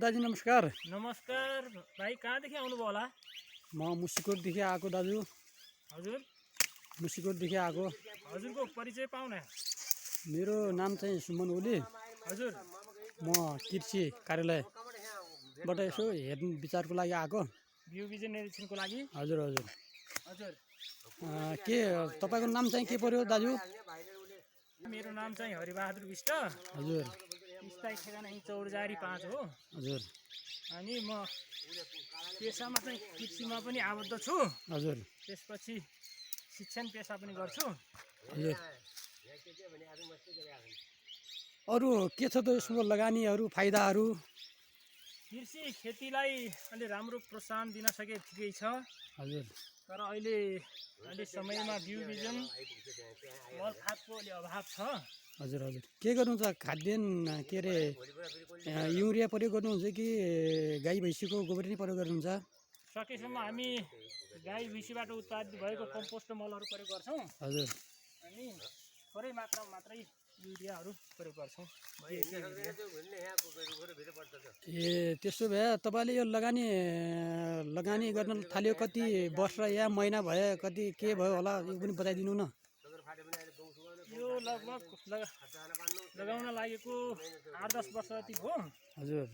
दाजु नमस्कार। नमस्कार भाइ, कहाँदेखि आउनुभयो होला? म मुसिकोटदेखि आएको दाजु। हजुर, मुसिकोटदेखि आएको। हजुरको परिचय पाउँ न। मेरो नाम चाहिँ सुमन ओली। हजुर, म कृषि कार्यालयबाट यसो हेर्नु विचारको लागि आएको। बिउ बिजन निरीक्षणको लागि। हजुर हजुर। हजुर, के तपाईँको नाम चाहिँ के पर्यो दाजु? मेरो नाम चाहिँ हरिबहादुर विष्ट। हजुर। स्थायी ठेगाना यहीँ चौरजारी 5 हो। हजुर। अनि म पेसामा चाहिँ कृषिमा पनि आबद्ध छु। हजुर। त्यसपछि शिक्षण पेसा पनि गर्छु। हजुर। अरू के छ त यसको लगानीहरू फाइदाहरू? कृषि खेतीलाई अलि राम्रो प्रोत्साहन दिन सके ठिकै छ। हजुर। तर अहिले समयमा बिउ बिजन मल खादको अलि अभाव छ। हजुर हजुर। के गर्नुहुन्छ? खाद्यान्न के अरे युरिया प्रयोग गर्नुहुन्छ कि गाई भैँसीको गोबर नै प्रयोग गर्नुहुन्छ? सकेसम्म हामी गाई भैँसीबाट उत्पादित भएको कम्पोस्ट मलहरू प्रयोग गर्छौँ। हजुर। अनि थोरै मात्रामा मात्रै युरियाहरू प्रयोग गर्छौँ। ए त्यसो भए तपाईँले यो लगानी गर्न थाल्यो कति वर्ष या महिना भयो, कति के भयो होला यो पनि बताइदिनु न। यो लगभग लगाउन लागेको 8-10 वर्ष जति भयो। हजुर।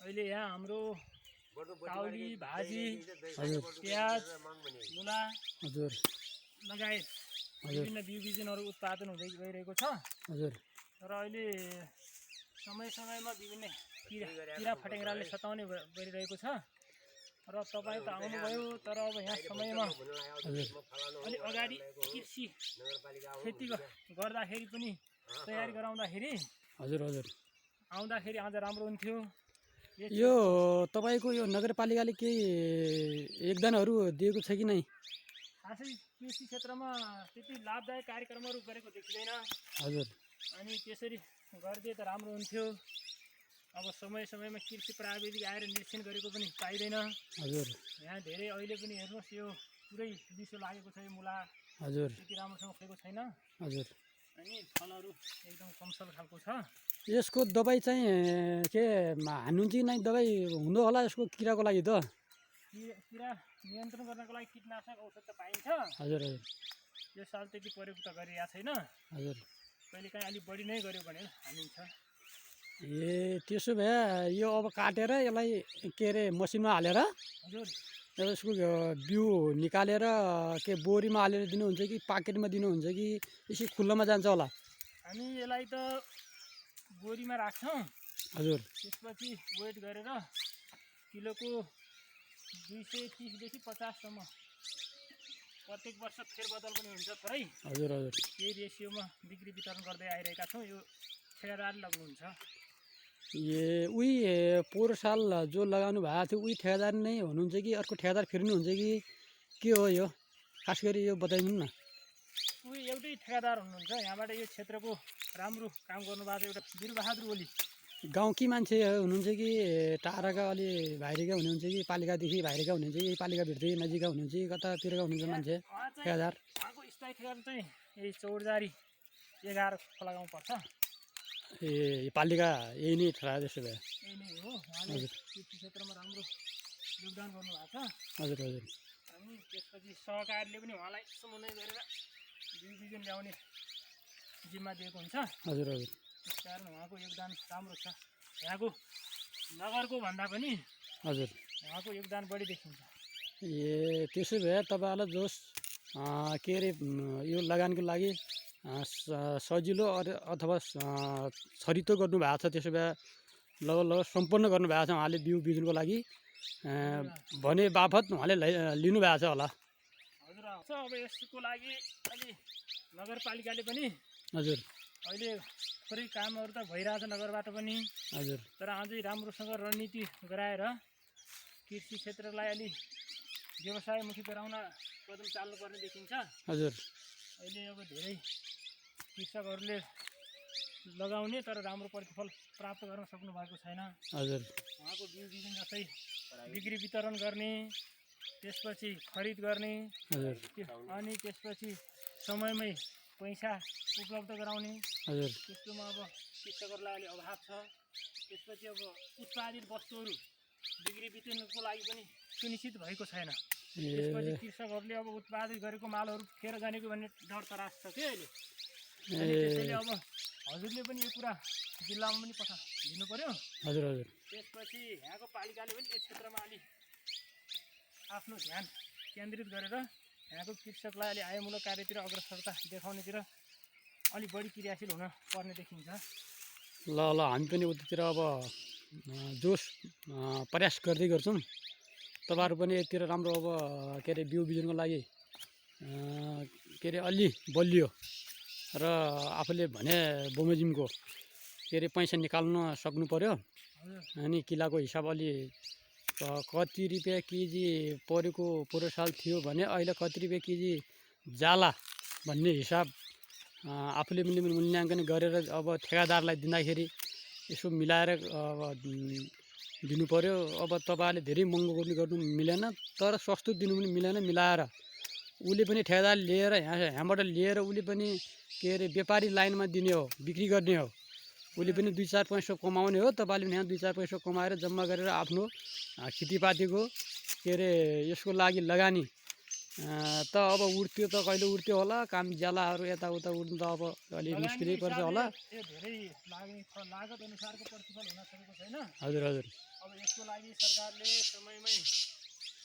अहिले यहाँ हाम्रो काउली, भाजी, हजुर, प्याज, मुला हजुर, लगायत विभिन्न बिउ बिजनहरू उत्पादन हुँदै गइरहेको छ। हजुर। तर अहिले समयमा विभिन्न किरा फटेङ्ग्राले सताउने गरिरहेको छ। र तपाईँ त आउनुभयो, तर अब यहाँ समयमा अलि अगाडि कृषि खेती गर्दाखेरि पनि तयारी गराउँदाखेरि हजुर हजुर आउँदाखेरि अझ राम्रो हुन्थ्यो। यो तपाईँको यो नगरपालिकाले केही योगदानहरू दिएको छ कि नै? खासै कृषि क्षेत्रमा त्यति लाभदायक कार्यक्रमहरू गरेको देखिँदैन। हजुर। अनि त्यसरी गरिदिए त राम्रो हुन्थ्यो। अब समयमा कृषि प्राविधिक आएर निरीक्षण गरेको पनि पाइँदैन। हजुर। यहाँ धेरै अहिले पनि हेर्नुहोस्, यो पुरै लिसो लागेको छ। यो मुला हजुर त्यति राम्रोसँग फलेको छैन। हजुर। अनि फलहरू एकदम कमसल खालको छ। यसको दबाई चाहिँ के हान्नुहुन्छ कि नै? दबाई हुँदो होला यसको किराको लागि त? किरा नियन्त्रण गर्नको लागि कीटनाशक औषध त पाइन्छ। हजुर हजुर। यो साल त्यति प्रयोग त गरिरहेको छैन। हजुर। कहिलेकाहीँ अलिक बढी नै गऱ्यो भने हानिन्छ। ए त्यसो भए यो अब काटेर यसलाई के अरे मसिनमा हालेर हजुर, यसको बिउ निकालेर के बोरीमा हालेर दिनुहुन्छ कि पाकेटमा दिनुहुन्छ कि यसै खुल्लामा जान्छ होला? हामी यसलाई त बोरीमा राख्छौँ। हजुर। त्यसपछि वेट गरेर किलोको 230 देखि 50 सम्म प्रत्येक वर्ष फेरबदल पनि हुन्छ थोरै। हजुर हजुर। यही रेसियोमा बिक्री वितरण गर्दै आइरहेका छौँ। यो ठेगादारले लग्नुहुन्छ। ए उही पोहोर साल जो लगाउनु भएको थियो उही ठेगादार नै हुनुहुन्छ कि अर्को ठेगादार फेरि हुनुहुन्छ कि के हो यो? खास गरी यो बताइदिनु न। उही एउटै ठेगादार हुनुहुन्छ। यहाँबाट यो क्षेत्रको राम्रो काम गर्नुभएको छ एउटा वीरबहादुर ओली। गाउँकी मान्छे हुनुहुन्छ कि टाढाका अलि बाहिरका हुनुहुन्छ कि पालिकादेखि बाहिरका हुनुहुन्छ कि यही पालिकाभित्रै नजिकका हुनुहुन्छ कि कतातिरका हुनुहुन्छ मान्छे ठेगादार? उहाँको स्थायी ठेगादार चाहिँ यही चौरजारी 11 खोला गाउँ पर्छ। ए पालिका यही नै ठहरा त्यसो भए? यही नै हो। उहाँले कृषि क्षेत्रमा राम्रो योगदान गर्नुभएको छ। हजुर हजुर। अनि त्यसपछि सहकारीले पनि उहाँलाई समन्वय गरेर बिउ बिजन ल्याउने जिम्मा दिएको हुन्छ। हजुर हजुर। त्यस कारण उहाँको योगदान राम्रो छ। यहाँको नगरको भन्दा पनि हजुर। उहाँको योगदान बढी देखिन्छ। ए त्यसो भए तपाईँहरूलाई जोस् के अरे यो लगानको लागि सजिलो अथवा छरितो गर्नुभएको छ, त्यसो भए लगभग सम्पन्न गर्नुभएको छ उहाँले बिउ बिजनको लागि भने बापत उहाँले लिनुभएको छ होला? हजुर, अब यसको लागि अलि नगरपालिकाले पनि हजुर। अहिले थोरै कामहरू त भइरहेछ नगरबाट पनि। हजुर। तर अझै राम्रोसँग रणनीति गराएर कृषि क्षेत्रलाई अलि व्यवसायमुखी गराउन कदम चाल्नुपर्ने देखिन्छ। हजुर। अहिले अब धेरै कृषकहरूले लगाउने तर राम्रो प्रतिफल प्राप्त गर्न सक्नु भएको छैन। हजुर। उहाँको बिउ बिजन जस्तै बिक्री वितरण गर्ने, त्यसपछि खरिद गर्ने, अनि त्यसपछि समयमै पैसा उपलब्ध गराउने, हजुर। त्यस्तोमा अब कृषकहरूलाई अलि अभाव छ। त्यसपछि अब उत्पादित वस्तुहरू बिक्री बिक्रीको लागि पनि सुनिश्चित भएको छैन। त्यसपछि कृषकहरूले अब उत्पादित गरेको मालहरू खेर जानेको भन्ने डर तरास छ कि अहिले। अनि त्यसैले अब हजुरले पनि यो कुरा जिल्लामा पनि दिनु पर्यो। हजुर हजुर। त्यसपछि यहाँको पालिकाले पनि यस क्षेत्रमा अलि आफ्नो ध्यान केन्द्रित गरेर यहाँको कृषकलाई अलि आयमूलक कार्यतिर अग्रसरता देखाउनेतिर अलि बढी क्रियाशील हुन पर्ने देखिन्छ। ल ल हामी पनि उतातिर अब जोस प्रयास गर्दै गर्छौँ। तपाईँहरू पनि यतिर राम्रो अब के अरे बिउ बिजनको लागि के अरे अलि बलियो र आफूले भने बमोजिमको के अरे पैसा निकाल्न सक्नु पर्यो। अनि किलोको हिसाब अलि कति रुपियाँ केजी परेको पोहोर साल थियो भने अहिले कति रुपियाँ केजी जाला भन्ने हिसाब आफूले पनि मूल्याङ्कन गरेर अब ठेकादारलाई दिँदाखेरि यसो मिलाएर अब दिनु पर्यो। अब तपाईँहरूले धेरै महँगो गर्नु मिलेन, तर सस्तो दिनु पनि मिलेन। मिलाएर उसले पनि ठेकादार लिएर यहाँबाट लिएर उसले पनि के अरे व्यापारी लाइनमा दिने हो, बिक्री गर्ने हो। उसले पनि 2-4 पैसा कमाउने हो। तपाईँले पनि यहाँ 2-4 पैसा कमाएर जम्मा गरेर आफ्नो खेतीपातीको के अरे यसको लागि लगानी त अब उठ्थ्यो त कहिले उठ्थ्यो होला। काम ज्यालाहरू यताउता उठ्नु त अब अलिक मुस्किलै पर्छ होला। धेरै लागत अनुसारको प्रतिफल हुन सकेको छैन। हजुर हजुर। अब यसको लागि सरकारले समयमै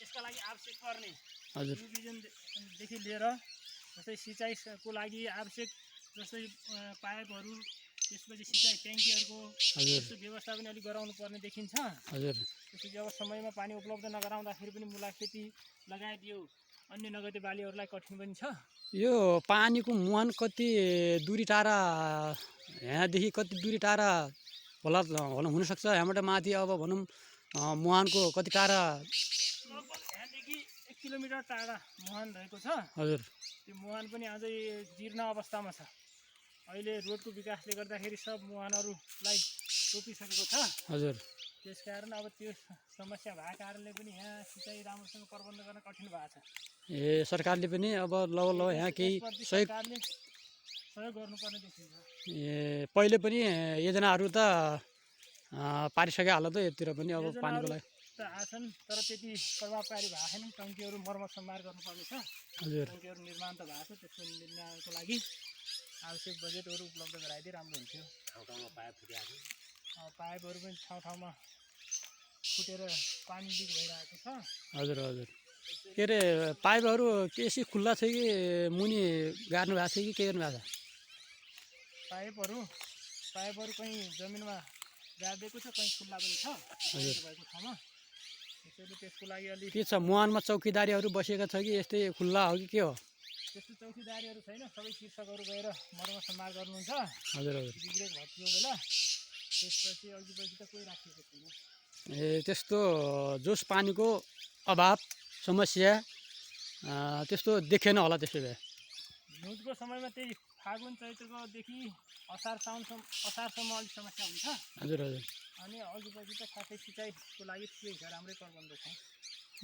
यसका लागि आवश्यक पर्ने हजुर बिजनदेखि लिएर जस्तै सिँचाइको लागि आवश्यक जस्तै पाइपहरू, त्यसपछि सिँचाइ ट्याङ्कीहरूको यस्तो व्यवस्था पनि अलिक गराउनु पर्ने देखिन्छ। हजुर। त्यसपछि अब समयमा पानी उपलब्ध नगराउँदाखेरि पनि मुला खेती लगायत यो अन्य नगदे बालीहरूलाई कठिन पनि छ। यो पानीको मुहान कति दूरी टाढा, यहाँदेखि कति दूरी टाढा होला हुनसक्छ? यहाँबाट माथि अब भनौँ मुहानको कति टाढा? यहाँदेखि 1 किलोमिटर टाढा मुहान रहेको छ। हजुर। त्यो मुहान पनि अझै जीर्ण अवस्थामा छ। अहिले रोडको विकासले गर्दाखेरि सब मुहानहरूलाई रोपिसकेको छ। हजुर। त्यस कारण अब त्यो समस्या भएको कारणले पनि यहाँ सिँचाइ राम्रोसँग प्रबन्ध गर्न कठिन भएको छ। ए सरकारले पनि अब ल यहाँ केही सरकारले सहयोग गर्नुपर्ने देखिन्छ। ए पहिले पनि योजनाहरू त पारिसकेको होला त यतिर पनि अब पानीको लागि त आछन्, तर त्यति प्रभावकारी भएको छैन। टङ्कीहरू मर्मत सम्हार गर्नुपर्ने छ। हजुर। टङ्कीहरू निर्माण त भएको छ, त्यसको निर्माणको लागि आवश्यक बजेटहरू उपलब्ध गराइदिए राम्रो हुन्थ्यो। ठाउँमा पाइप फुटेको छ। पाइपहरू पनि ठाउँमा फुटेर पानी लिक भइरहेको छ। हजुर हजुर। के अरे पाइपहरू केसी खुल्ला छ कि मुनि गाड्नु भएको छ कि के गर्नु भएको छ? पाइपहरू कहीँ जमिनमा गाडिदिएको छ, कहीँ खुल्ला पनि छ भएको ठाउँमा। त्यसैले त्यसको लागि अलिक के छ, मुहानमा चौकीदारीहरू बसेका छ कि यस्तै खुल्ला हो कि के हो? त्यस्तो चौकीदारीहरू छैन, सबै कृषकहरू गएर मर्मत सम्हार गर्नुहुन्छ। हजुर हजुर। बिग्रेको भएको बेला त्यसपछि अघिपछि त कोही राखिएको छैन। ए त्यस्तो जोस पानीको अभाव समस्या त्यस्तो देखेन होला त्यसो भए? हिउँदको समयमा त्यही फागुन चैत्रकोदेखि असारसम्म अलिक समस्या हुन्छ। हजुर हजुर। अनि अघिपछि त खासै सिँचाइको लागि ठिकै छ, राम्रै प्रबन्ध छ।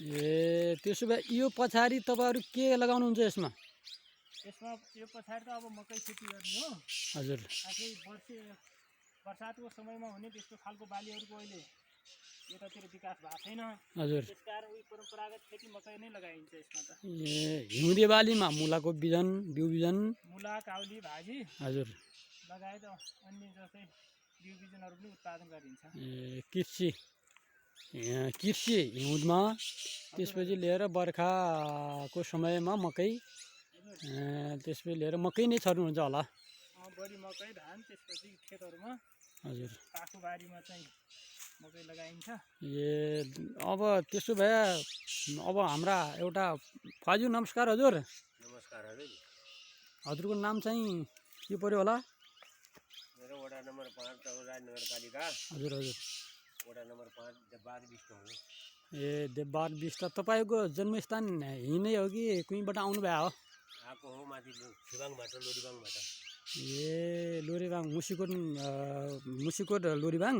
ए त्यसो भए यो पछाडि तपाईँहरू के लगाउनुहुन्छ यसमा? यो पछाडि त अब मकै खेती गर्ने हो। हजुर। आफै बर्सातको समयमा हुने त्यस्तो खालको बालीहरूको अहिले यतातिर विकास भएको छैन। हजुर। त्यसकारण उही परम्परागत खेती मकै नै लगाइन्छ यसमा त। ए हिउँदे बालीमा मुलाको बिउ बिजन मुला, काउली, भाजी हजुर लगायत अन्य जस्तै बिउ बिजनहरू पनि उत्पादन गरिन्छ। ए कृषि हिउँदमा, त्यसपछि लिएर बर्खाको समयमा मकै, त्यसपछि लिएर मकै नै छर्नुहुन्छ होला? बढी मकै, धान, त्यसपछि खेतहरूमा हजुर काखुबारीमा चाहिँ मकै लगाइन्छ। ए अब त्यसो भए अब हाम्रा एउटा फाजु नमस्कार हजुर। नमस्कार हजुर। हजुरको नाम चाहिँ के पर्यो होला? मेरो वडा नम्बर 5 तगुरा नगरपालिका। हजुर हजुर। वडा नम्बर 5 देवबार विष्ट हो। ए देवबार विष्ट। तपाईँको जन्मस्थान यहीँ नै हो कि कहीँबाट आउनुभयो हो? आएको हो माथि छिबाङबाट, लोरीबाङबाट। ए लोरीबाङ, मुसिकोट लोरीबाङ।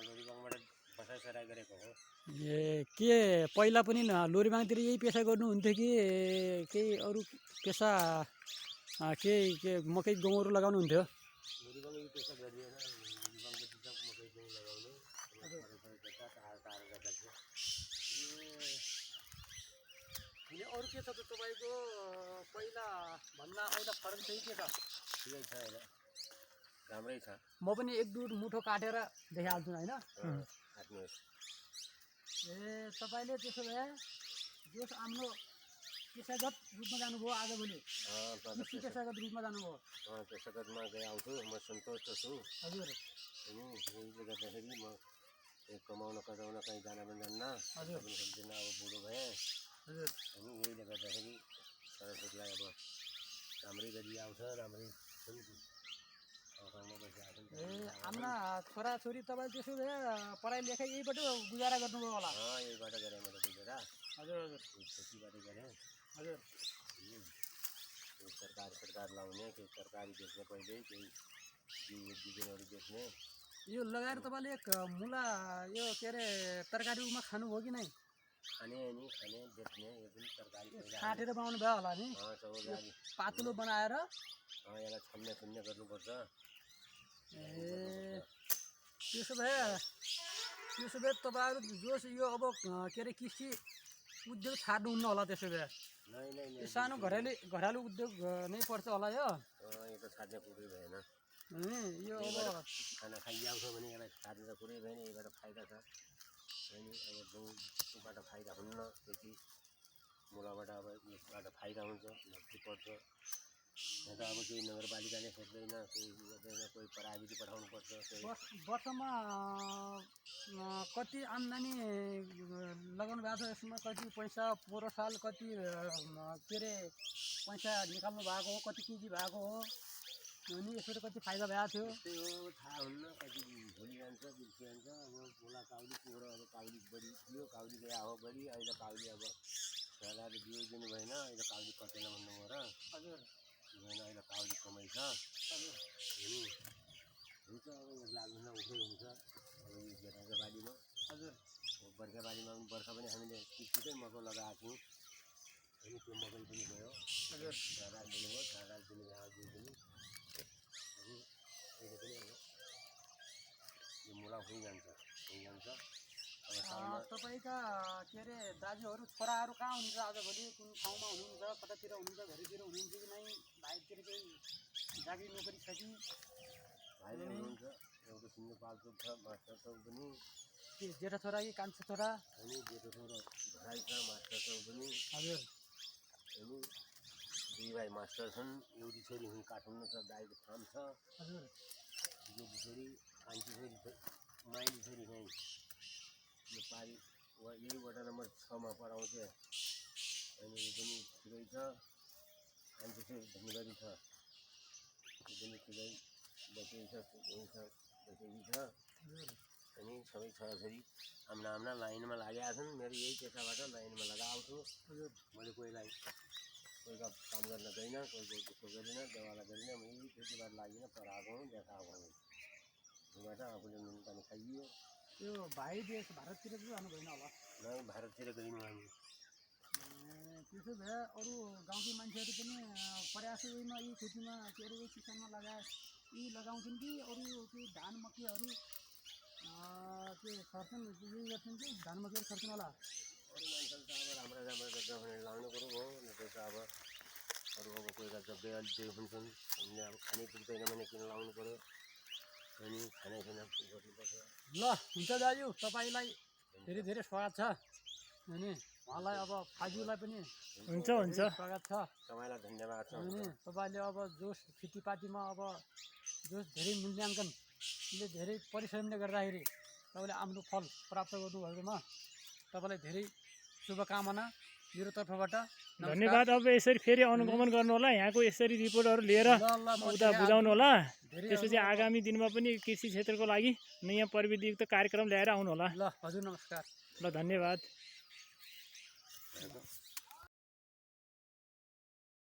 लोरीबाङबाट बसाइसराई गरेको हो। ए के पहिला पनि लोरीबाङतिर यही पेसा गर्नुहुन्थ्यो कि केही अरू पेसा के मकै गहुँहरू लगाउनुहुन्थ्यो? लोरीबाङ यो पेसा गरिएन, लोरीबाङबाट मकै गहुँ लगाउने। के छ त तपाईँको पहिला भन्दा अहिले फरक चाहिँ के छ? ठिकै छ अहिले राम्रै छ म पनि एक दुई मुठो काटेर देखाइहाल्छु होइन। काट्नुहोस् ए तपाईँले त्यसो भए जोस आफ्नो पेसागत रूपमा जानुभयो आजभोलि, कृषि पेसागत रूपमा जानुभयो। पेसागतमा गए आउँछु म सन्तुष्ट छु हजुर अनि यसले गर्दाखेरि म कमाउन कटाउन कहीँ जान पनि जान्न हजुर पनि सक्दिनँ अब बुढो भएँ हजुर अनि यहीले गर्दाखेरि सरस्वतीलाई अब राम्रै गरी आउँछ राम्रै ठाउँमा बसिआएको ए आफ्ना छोराछोरी तपाईँ त्यसो भए पढाइ लेखाइ यहीबाट गुजारा गर्नुभयो होला। यहीबाट गरेँ मैले बुझेर हजुर हजुर खेतीबाट गरेँ हजुर केही सरकार लाउने केही तरकारी बेच्ने पहिले केही बिजनहरू बेच्ने यो लगाएर तपाईँले एक मुला यो के अरे तरकारीमा खानुभयो कि नै? खाने नि खाने बेच्ने यो पनि तरकारी पहिला काटेर बनाउनु भयो होला नि, चौबन्दी पातलो बनाएर। यसलाई छन्ने गर्नुपर्छ ए त्यसो भए तपाईँहरू जोस यो अब के अरे कृषि उद्योग छाड्नुहुन्न होला त्यसो भए? नै सानो घरेलु उद्योग नै पर्छ होला यो। यो त छाड्ने कुरै भएन यो अब खाना खाइआउँछ भने यसलाई छाड्ने त कुरै भएन यहीबाट फाइदा छ अनि अब गाउँबाट फाइदा हुन्न त्यति मुलाबाट अब यसबाट फाइदा हुन्छ नक्सी पर्छ यहाँ त अब केही नगरपालिकाले सोध्दैन केही गर्दैन कोही प्राविधि पठाउनुपर्छ वर्षमा कति आम्दानी लगाउनु भएको छ यसमा? कति पैसा पोहोर साल कति के अरे पैसा निकाल्नु भएको हो, कति केजी भएको हो अनि यसरी कति फाइदा भएको थियो? त्यही हो थाहा हुन्न कति भोलि जान्छ बिर्सि जान्छ अब मुला काउली पोहोर अब काउली बढी थियो काउली गए हो बढी अहिले काउली अब सरकारले दिनु भएन अहिले काउली कटेन भन्नुभयो र हजुर भएन अहिले काउली कमै छ हजुर अनि हुन्छ अब यो लाग्नु उठै हुन्छ अब यो जेठाको बारीमा हजुर बर्खा बारीमा पनि बर्खा पनि हामीले छिटै मकै लगाएको थियौँ अनि त्यो मकै पनि गयो हजुर सरकार दिनुभयो सरकार दिनु दिनु अनि अहिले पनि अब यो मुला भइजान्छ अब तपाईँका के अरे दाजुहरू छोराहरू कहाँ हुनुहुन्छ आजभोलि? कुन ठाउँमा हुनुहुन्छ? कतातिर हुनुहुन्छ? घरतिर हुनुहुन्छ कि नै? बाहिरतिर केही चाकरी नोकरी छ कि? भाइले हुनुहुन्छ एउटा सिन्धुपाल्चोक छ मास्टर चौक पनि के जेठा छोरा कि कान्छा छोरा? अनि जेठो छोरो भाइ छ मास्टर चौक पनि हजुर अनि दुई भाइ मास्टर छन् एउटी छोरी हुँ काठमाडौँ छ गाईको फार्म छ हजुर जेठी छोरी कान्छी छोरी माइली छोरी यहीँ यो पारी यही वडा नम्बर 6 मा पढाउँछ अनि यो पनि ठिकै छ कान्छी छोरी धनगढी छ यो पनि ठिकै बसेको छ बसेकी छ अनि सबै छोराछोरी आफ्ना लाइनमा लागेका छन् मेरो यही पेसाबाट लाइनमा लगाउँछु मैले कोहीलाई कोहीका काम गर्न गइन कोहीको दुःख गरिनँ देवाला गरिनँ म यही खेतीबाट लागिन पढाएको हुँ देखाएको हुँ त्योबाट आफूले नुन पानी खाइयो यो भाइ देश भारततिर चाहिँ जानु भएन होला? नै भारततिर गयौँ हामी त्यसो भए अरू गाउँकी मान्छेहरू पनि प्रयास यहीमा यही खेतीमा के अरे यही किसानमा यही लगाउँछन् कि अरू त्यो धान मकैहरू के छर्छन् यही गर्छन् कि धान मकैहरू छर्छन् होला? अरू मान्छेले त अब राम्रो गर्छ भनेर लाउनु कुरो हो नत्र त अब अरू अब कोहीका जब्बे अलिक हुन्छन् हामीले अब खानै पुग्दैन भने किन लाउनु पऱ्यो अनि खानै खाना गर्नुपर्छ ल हुन्छ दाजु तपाईँलाई धेरै धेरै स्वागत छ अनि उहाँलाई अब फाजुलाई पनि हुन्छ स्वागत छ तपाईँलाई धन्यवाद छ अनि तपाईँले अब जोस खेतीपातीमा अब जोस धेरै मूल्याङ्कनले धेरै परिश्रमले गर्दाखेरि तपाईँले आफ्नो फल प्राप्त गर्नुभएकोमा तपाईँलाई धेरै शुभकामना मेरो तर्फबाट। धन्यवाद। अब यसरी फेरि अनुगमन गर्नु होला, यहाँको यसरी रिपोर्टहरू लिएर उता बुझाउनु होला। त्यसपछि आगामी दिनमा पनि कृषि क्षेत्रको लागि नयाँ प्रविधियुक्त कार्यक्रम ल्याएर आउनु होला। ल हजुर नमस्कार। ल धन्यवाद।